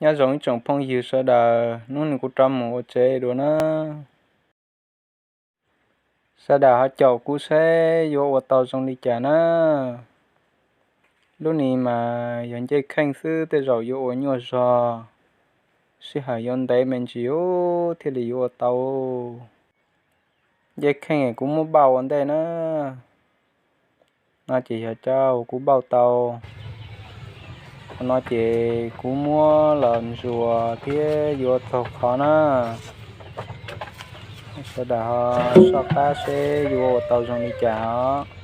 Nyob zoo ib tsoom phooj ywg sawv daws, hnub no kuv rov mus ua tsev dua na. Sawv daws ho caum kuv seb yuav ua tau zoo li cas na. Lub ni mas yog ncej kheej xwb tej zaum yuav ua nyuaj zog, sij hawm yuav ntev me ntsis thiaj li yuav ua tau. Ncej kheej kuv muab pauj ua ntej na. No ces yog cov uas kuv pauj tau. Qhov no ces kuv muab los ntsuas thiab yuav txaug qhov na. Sawv daws ho soj qab seb yuav ua tau zoo li cas os.